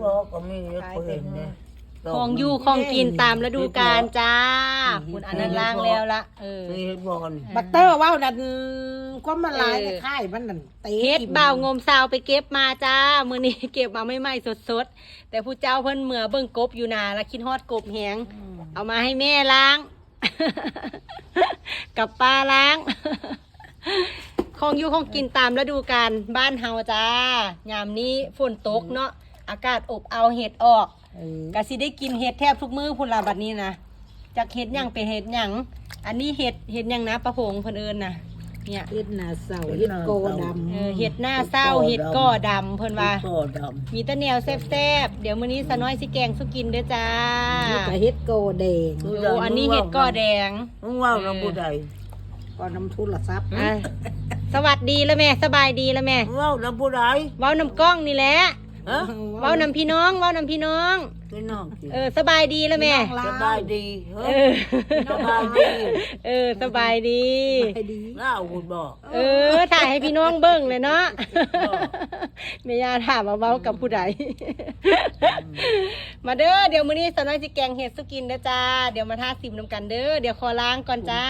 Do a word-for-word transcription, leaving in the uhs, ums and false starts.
บ่ก็มีเห็ดก็เห็ดเนี่ย ของอยู่ของกินตามฤดูกาลจ้า คุณอันนั้นล้างแล้วละ เออ มีเห็ดบ่อน บักเตอร์เว้านั่นความมาลายเนี่ย เออ ค่ายมันนั่นเตะ เห็ดบ่าวงมซาวไปเก็บมาจ้า มื้อนี้เก็บมาใหม่ๆสดๆ แต่ผู้เจ้าเพิ่นเมือเบิ่งกบอยู่นาละคิดฮอดกบแฮง เอามาให้แม่ล้าง กับป้าล้าง ของอยู่ของกินตามฤดูกาลบ้านเฮาจ้า ยามนี้ฝนตกเนาะ อากาศอบเอาเห็ดออก เออ ก็สิได้กินเห็ดแทบทุกมื้อพุ่นละบัดนี้นะ จักเห็ดหยังเป็นเห็ดหยัง อันนี้เห็ดเห็ดหยังนะป้าพงเพิ่นเอิ้นนะ เนี่ย เห็ดหน้าเศร้าเห็ดกอดำ เออ เห็ดหน้าเศร้า เห็ดก่อดำเพิ่นว่า ก็ดำ มีแต่แนวแซ่บๆ เดี๋ยวมื้อนี้สาวน้อยสิแกงสุกินเด้อจ้า นี่ก็เห็ดกอแดง โอ้ อันนี้เห็ดก่อแดง มึงเว้ากับผู้ใด กอดำโทรศัพท์ อ่ะ สวัสดีแล้วแม่ สบายดีแล้วแม่ มึงเว้ากับผู้ใด เว้านำกล้องนี่แหละ ฮะ เว้านำพี่น้อง เว้านำพี่น้อง พี่น้องสิ เออ สบายดีแล้วแม่ สบายดีเฮ้ เอย อ สบายดี เออ สบายดี ไปดี เล่าคุณบอก เออ ถ่ายให้พี่น้องเบิ่งเลยเนาะ แม่ย่าถามว่าเว้ากับผู้ใด มาเด้อ เดี๋ยวมื้อนี้สาวน้อยสิแกงเห็ดสุกินเด้อจ้า เดี๋ยวมาทาซิมนำกันเด้อ เดี๋ยวขอล้างก่อนจ้า